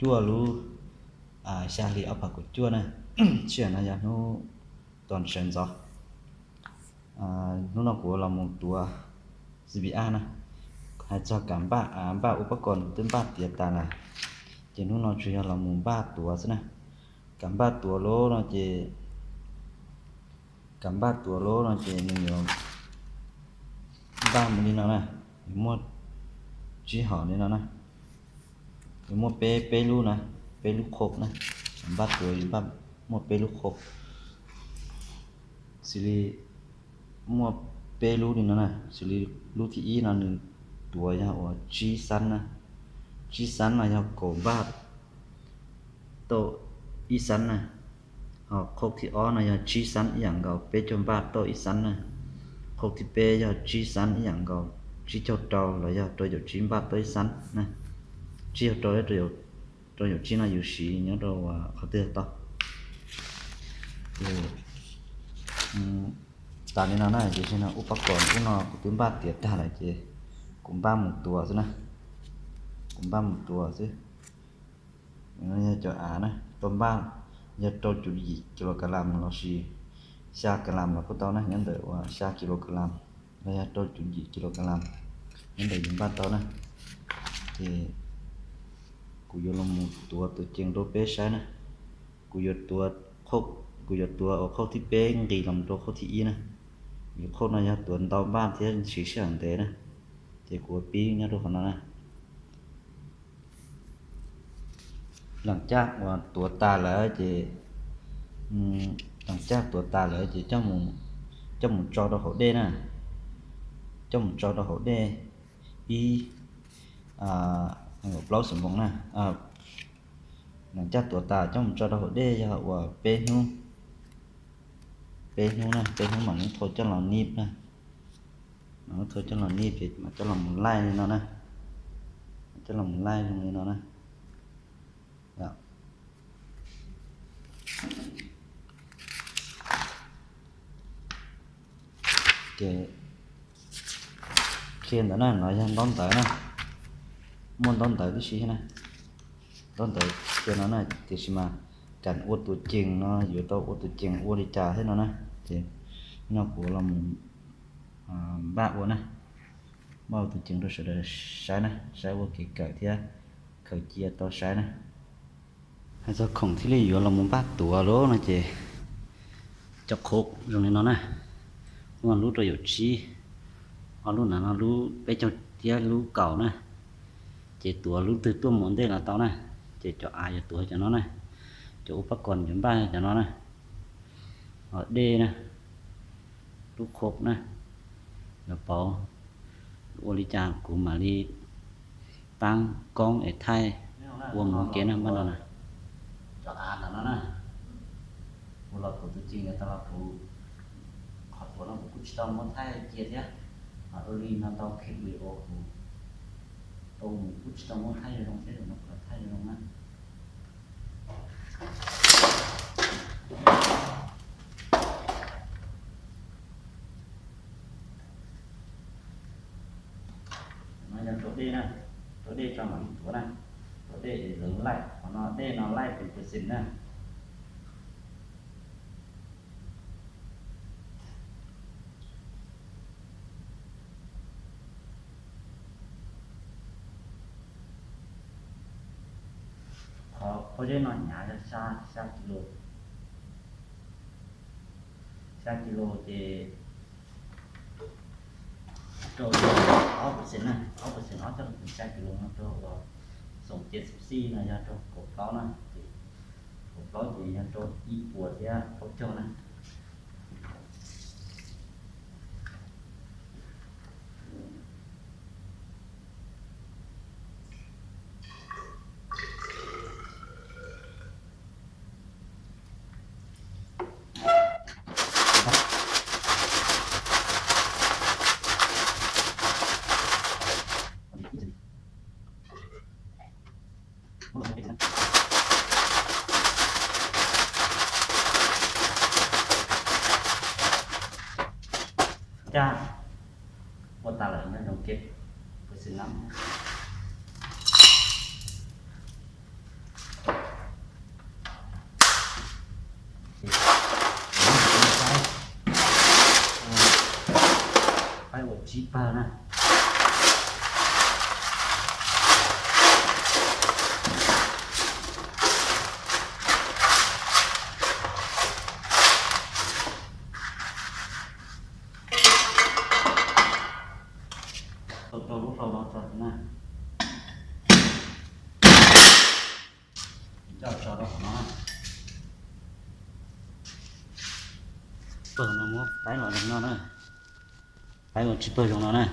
cuaj lub xya hli ob phav kaum cuaj na. Sij hawm no yog hnub tuas sawv ntxov. Hnub no kuv los mus tuav C P R na. Hais txog kam npaj, npaj ua pab kom kuv twb npaj tiav tas lawm, ces hnub no tsuas yog los mus npaj tuav xwb na. Kam npaj tuav lub no ces, kam npaj tuav lub no ces nws yuav npaj mus li no na. Yuav muaj tsib hom li no na. Yuav muaj peb, peb lub na, peb lub qhov na. Kam npaj tuav yuav npaj muaj peb lub qhov. Xws li muaj peb lub li no na, xws li lub thib ib no nws tuav yog uas tsib xab na. Tsib xab no yog kaum npaj tau ib xab na. Ho qhov thib ob no yog tsib xab ib yam nkaus, peb caug npaj tau ib xab na. Qhov thib peb yog tsib xab ib yam nkaus, tsib caug rau los yog rau caum tsib npaj tau ib xab na. Tsib caug rau, rau caum tsib no yus siv nyob rau qhov twg tau. Ces tas li no na, ces sim no ua pab kom ub no kuv twb npaj tiav tag lawm ces kuv npaj mus tuav xwb na. Kuv npaj mus tuav xwb. Yog cov av na, tau npaj yog rau caum yim kilogram los sis xya kalam los kuj tau na, nyob ntawm uas xya kilogram los yog rau caum yim kilogram, nyob ntawm yus npaj tau na. Ces kuv yuav los mus tuav tus cees rau peb saib na. Kuv yuav tuav, kuv yuav tuav uas qhov thib peb nqis los rau qhov thib ib na. Vim qhov no yog tuav ntau npaj thiab siv sij hawm ntev na. Ces kuv pib nyob rau qhov no na. Leej caj uas tuav tas lawm ces, leej caj tuav tas lawm ces coj mus tso rau hauv dej na. Coj mus tso rau hauv dej ib, plaub xwm npoos na. Leej caj tuav tas coj mus tso rau hauv dej yog uas peb hnub, peb hnub na, peb hnub mam li thau coj los nij na. Mam li thau coj los nij ces mam coj los mus laij li no na. Mam coj los mus laij zoo li no na. Ces qhia ntawd na, no yog ntaub ntawv na. Muaj ntaub ntawv tib si na. Ntaub ntawv qhia no na, tiam sis mas kam ua tus cees no yuav tau ua tus cees ua li cas thiab no na. Ces no kuv los mus npaj ua na, npaj ua tus cees rau sawv daws saib na, saib ua kev kawm thiab khaws cia tau saib na. Hais txog khoom thiaj li yuav los mus npaj tuav lawm no ces cov qhov zoo li no na, muaj lub rau caum tsib, ob lub no no lub peb caug thiab lub kaum na. Ces tuav lub twg tuaj mus ntej los tau na. Ces cov av yuav tuav cov no na, cov ua pab kom yuav npaj cov no na. Ho dej na, lub qhov na, yuav pauv ua li cas kuv mam li taab koob es thaij ua mus ua ke na npaj no na. Cov av ntawm no na, kuv los kuv tus cees yuav tau los kuv qhov tuav no kuv kuj tsis tau muab thaij cia thiab. Ua li no tau khi video kuv tau mus kuj tsis tau muab thaij zoo thiab, no kuv los thaij zoo na. No yog rau dej na, rau dej tso mam li tuav na, rau dej es lawv laij, qhov no dej no laij pes percent na. Qhov pob zeb no hnyav yog xya, xya kis lus, xya kis lus ces rau ob percent na, ob percent ob coj los xya kis lus no rau uas xoom ces xij no yog rau kaum plaub na, ces kaum plaub ces yog rau ib puas thiab plaub caug na. Caj ua tas lawm nyob zoo kev, kuv xwm nam. Tsib pawg na. Tau rau lub hlau no tso na. Coj tso rau hauv no. Pawg no muab faib los zoo no na. Faib ua tsib pawg zoo no na.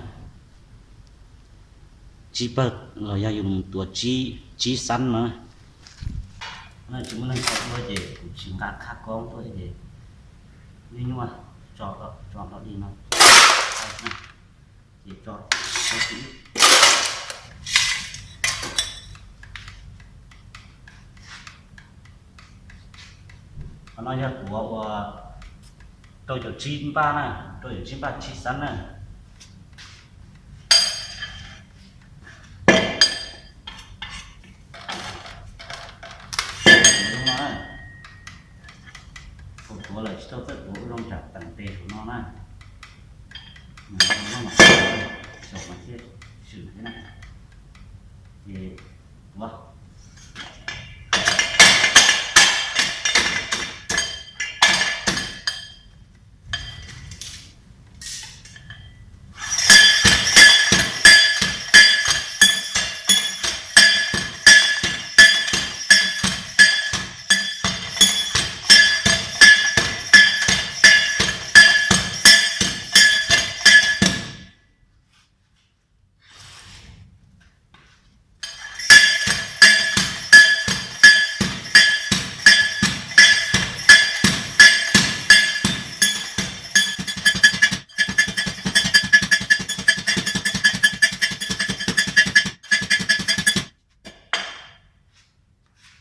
Tsib pawg los yog yus mus tuav tsib, tsib xab no. Tsis muaj neeg tso tuaj ces kuv tsis nqa khab koob tuaj ces nyuaj nyuaj tso, tso rau li no. Ces tso, tso xwb. Qhov no yog tuav ua rau caum tsib npaj na, rau caum tsib npaj tsib xab na. Thaum tuav lawm tsis tau txawj tuav ua zoo tsam teem tes saum no na. Xyaum mas thiaj swm thiab na. Ces tuav.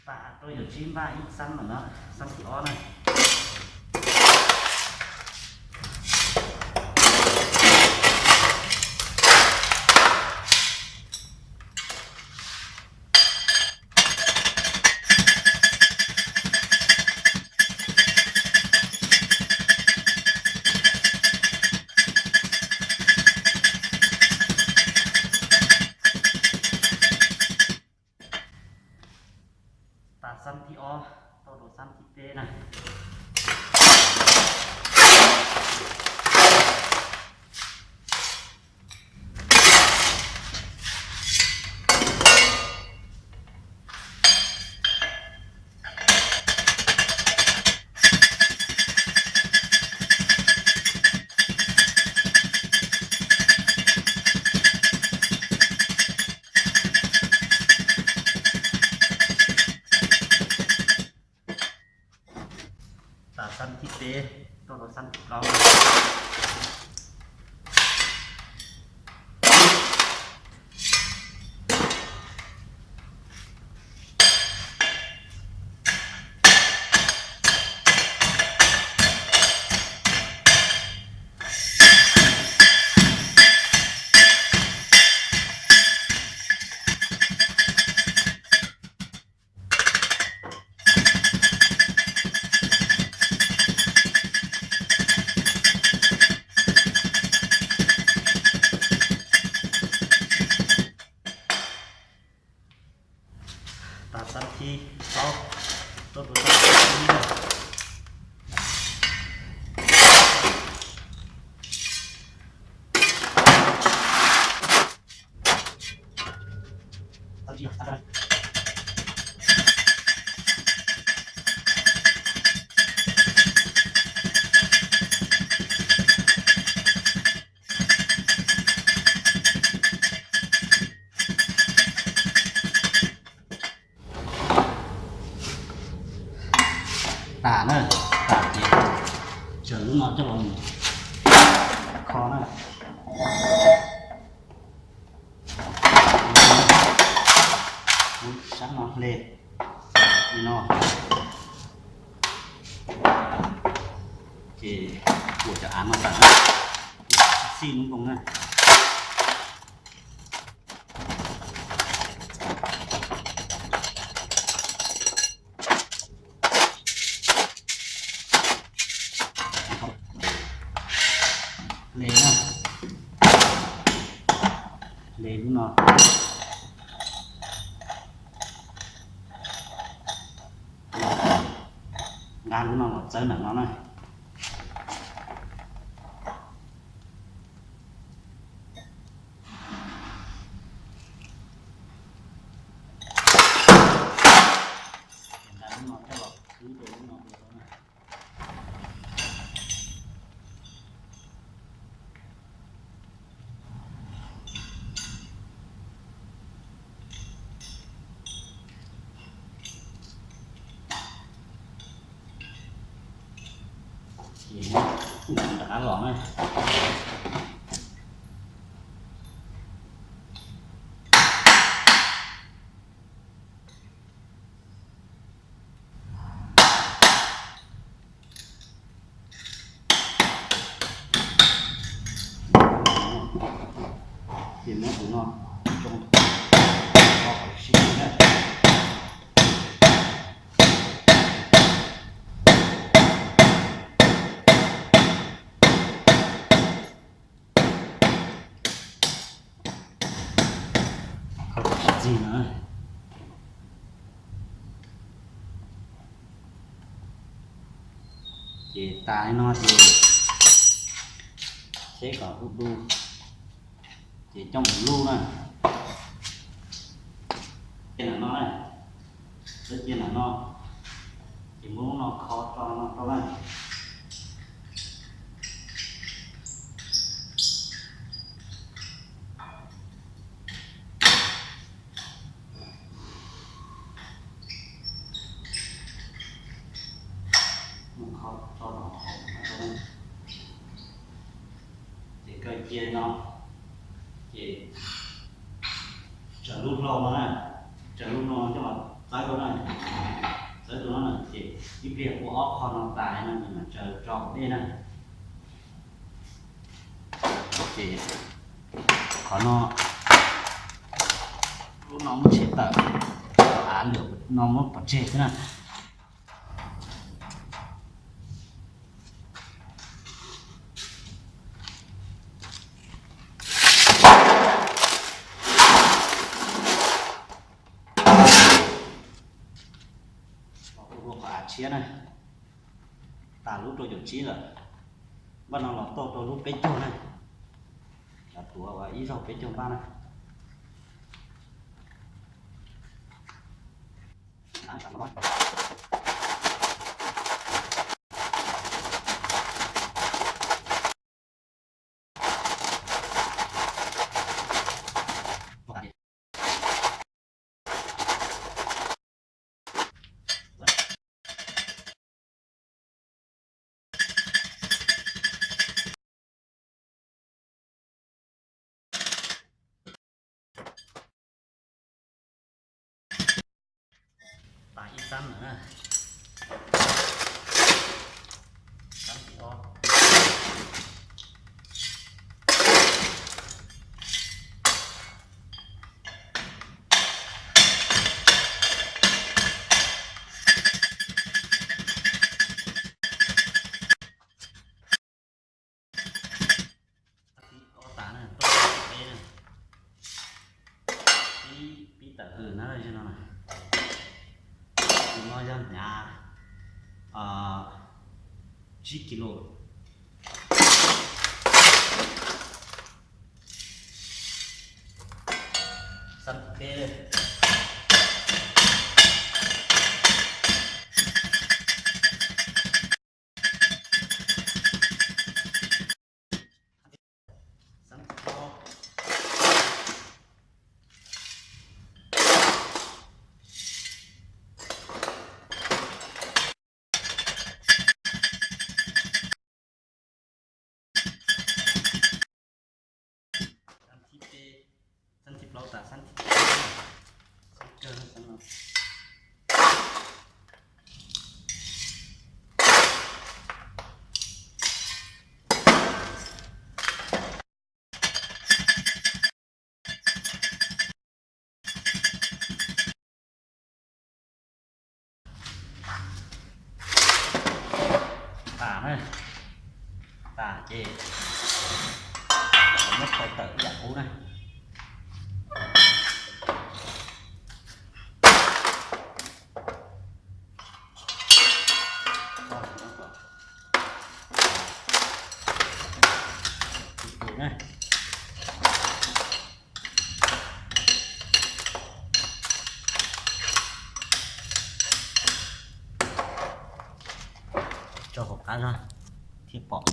Pab rau yawm tsib npaj ib xab lawm no, xab thib ob na. Tas xab thib ob, tau rau xab thib peb na. Tas xab thib peb, tau rau xab thib plaub. Tas xab thib plaub, rau rau xab thib ib na. Tas na, tas ces tsawm lub no coj los mus kho na. Lub sab no hle li no. Ces kuam cov av no tas na, txij lub nkoos na. Hle na. Le lub no, nqa lub no los txawb ntawm no na. Nqa lub no coj los khwb rau lub no dua na. Rov qab los na. Ces muab tus no tsoo, kho qhov sib na. Kho tsis txig no. Ces tas li no ces seb kom du du, ces coj mus lub na. Cia ntawm no na, cia ntawm no, ces muab lub no kho tso no rau na. Ces kaw cia no, ces tsaws lub hlau no na, tsaws lub no coj los txawb rau na, txawb rau no na, ces ib pliag ua ob qho no tas no ces mam tsaws tso hauv dej na. Ces qhov no, lub no muab tshem tawm, av lwm no muab pov tseg xwb na. Ua qhov av tshiab na, tas lub rau caum tsib lawm, npaj no los tau rau lub peb caug na, tuav ua ib zaug peb caug npaj na. Tas ib xab lawm na. Xab thib ob. Xab thib ob tas na, xab thib peb na. Pib, pib tawm hws na, no na. Tus no yog hnyav tsib kis lus. Xab thib peb. Xab thib plaub. Xab thib peb, xab thib plaub tas xab thib peb, xab kawg xab no. Tas na, tas ces muab thau tawm ib yam qub na, na. Tso hauv qab no thiaj pom.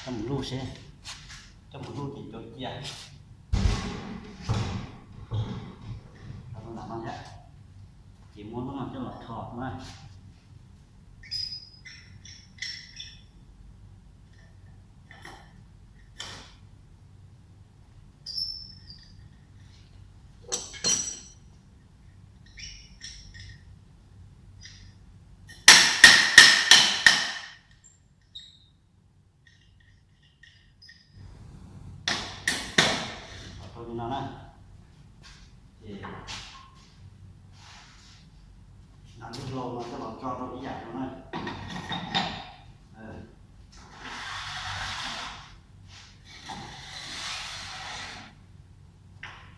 Coj mus luj seb, coj mus luj ces cov cia. Ces muab lub no coj los tho na. Rau li no na, ces nqa lub hlau no coj los tso rau ib yam no na.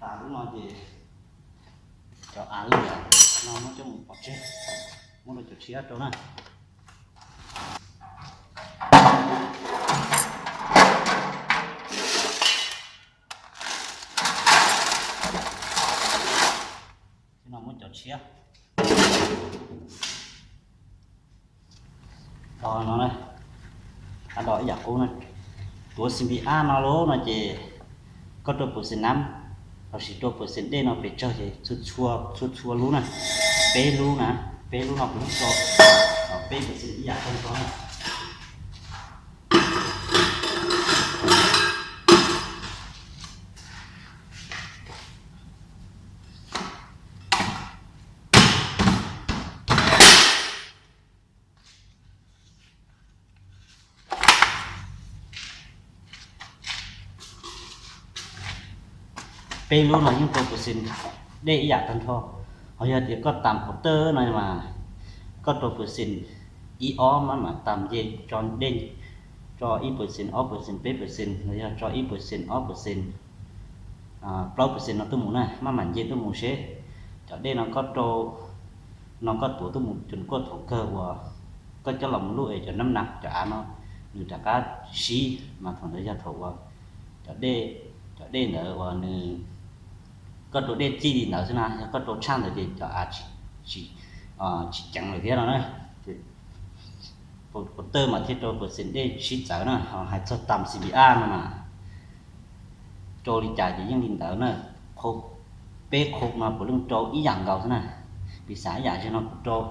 Tas lub no ces cov av lwj no muab coj mus pov tseg, muab rau cov tshiab rau na. Ces no muab cov tshiab do no, do ib yam qub na. Tuav xim pis ab no lub no ces koj rau pawv xees nab lossis rau pawv xees dej no pes tsawg ces txhua txhua lub na, peb lub na, peb lub no kuv rau peb pawv xees ib yam qub no. Peb lub no yeej rau pawv xees dej ib yam tag nrho. Ho yog tias koj tas pov tawj no mas koj rau pawv xees ib ob mas mam tas nce tso dej, tso ib pawv xees ob pawv xees peb pawv xees los yog tso ib pawv xees ob pawv xees plaub pawv xees no tuaj mus na, maj mam nce tuaj mus seb cov dej no koj rau, no koj tuav tuaj mus cov koj thaum kawg uas koj coj los mus luj es cov nab na cov av no nws rov qab sib mas thaum ntawd yog thaum uas cov dej, cov dej ntawd uas nws, koj rau dej txij li ntawd xwb na, yog koj rau tshaj ntawd ces cov av tsis ceev lawm thiab no na. Pov tawj mas thiaj rau pawv xees dej sib txawv na. Ho hais txog tas xim pis ab no mas rau li cas ces yeej li ntawd na. Qhov, peb qhov no puav leej rau ib yam nkaus xwb na. Piv xam ib yam li no kuv rau,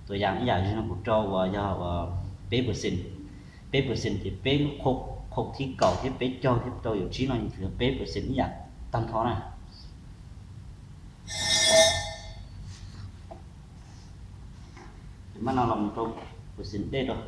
tuav yam ib yam li no kuv rau uas yog uas peb pawv xees, peb pawv xees ces peb lub qhov, qhov thib kaum thiab peb caug thiab rau yam tsib no yeej thwv peb pawv xees ib yam tag nrho na. Ces maj no los rau pawv xees dej rau.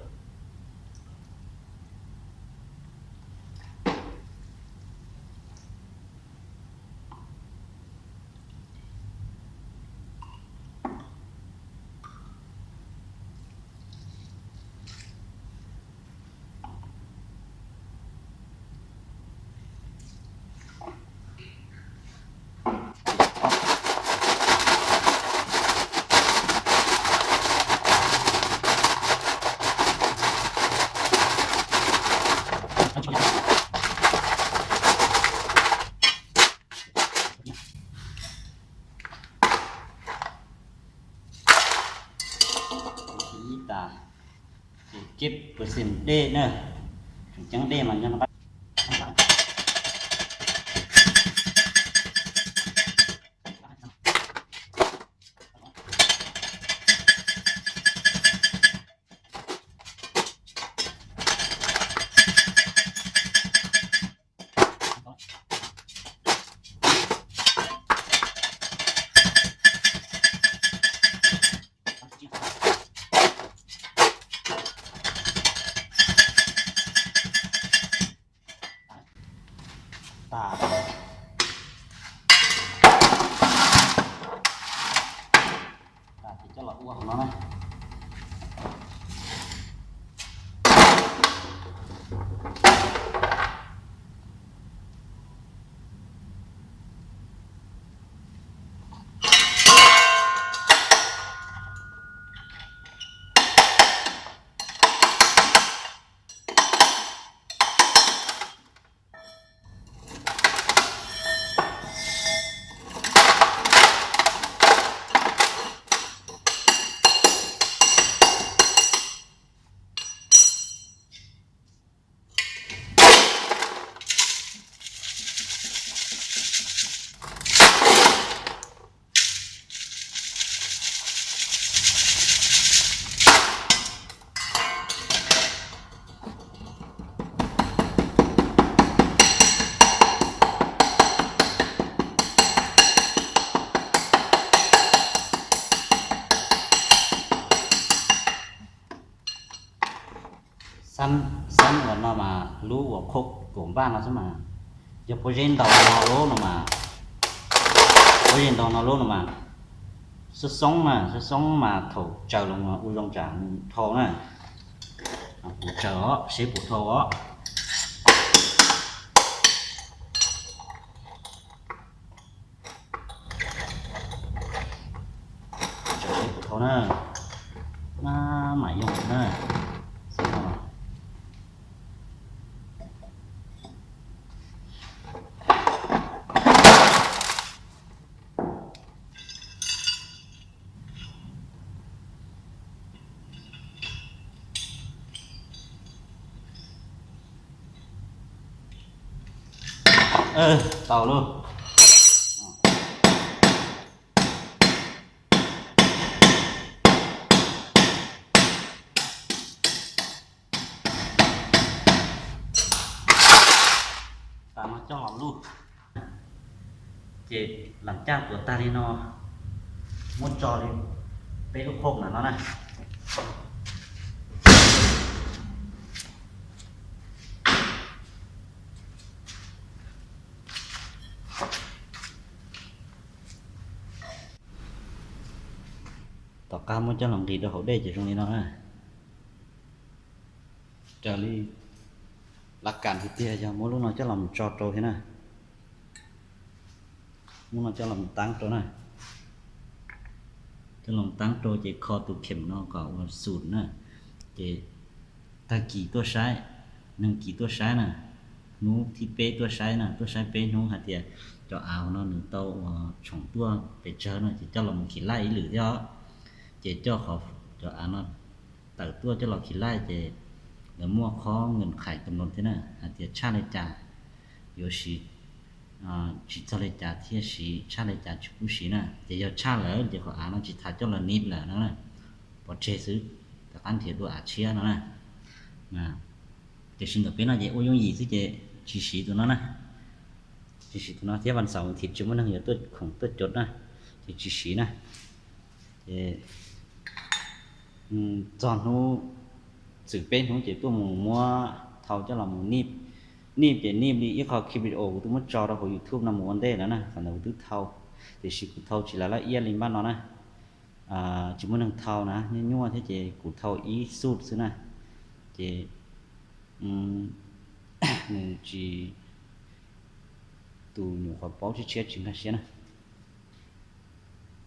Ib tas, ces pawv xees dej na, tseem ceeb dej mas nyob no. Ua qhov no na. Xab, xab uas no mas lub uas qhov kaum npaj no xwb mas, yog pob zeb ntaus no lub no mas, pob zeb ntaus no lub no mas, xoob xoob mas, xoob xoob mas thaum tsaws los mas ua zoo tsam dhau na. Puas tsaws os, seb puas dhau os. Tsaws seb puas dhau na. Maj mam yoog na. Tau lauj. Tam no coj los luj. Ces lam caj tuav tag li no, muab tso li peb lub qhov ntawm no na. Tom qab muab coj los nqis rau hauv dej ces zoo li no na. Raws li laj kam tiag tiag yog muab lub no coj los mus tso rau thiab na. Lub no coj los mus taab rau na. Coj los taab rau ces kho tus khem no kom ua xum na. Ces tag kis tuaj saib, neeg kis tuaj saib na, hnub thib peb tuaj saib na, tuaj saib peb hnub hais tias cov av no nws tau ua tshoom tuaj pes tsawg no ces coj los mus khis laij ib lwm thiab os. Ces coj qhov cov av no tawm tuaj coj los khis laij ces lawv muaj qhob nkees qhais tam no thiab na hais tias tshaj li cas yuav siv, tsis txog li cas thiaj siv, tshaj li cas tsis pub siv na. Ces yog tshaj lawm ces qhov av no tsis tas coj los nib lawm no na, pov tseg xwb, rov qab nrhiav dua av tshiab no na. Tiam sis ntawm peb no ces ua yooj yim xwb ces tsis siv tus no na. Tsis siv tus no thiab vas xaum thiv tsis muaj neeg yuav tuaj khoom tuaj cov na, ces tsis siv na. Ces txog hnub txwm peb hnub ces tuaj mus muab thau coj los mus nib. Nib ces nib li ib qho clip video kuv twb muab tso rau hauv YouTube no mus ua ntej lawm na, qhov ntawd kuv twb thau, tiam sis kuv thau tsis lawv laj iab li npaj no na. Tsis muaj neeg thau na, nyuaj nyuaj thiab ces kuv thau ib xub xwb na. Ces nws tsis, tus nyuam qhuav paub tshiab tshiab tsis nkag siab na.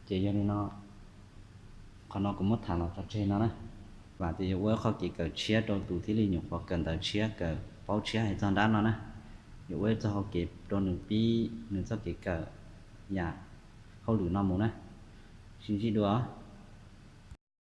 Ces yog li no, qhov no kuv muab tham los tso tseg no na. Vam tias yuav ua ib qho kev kawm tshiab rau tus thiaj li nyuam qhuav kawm ntawv tshiab kawm paub tshiab hais txog nrab no na. Yuav ua ib txoj hau kev rau nws pib nws txoj kev kawm yam hauj lwm no mus na. Sib ntsib dua.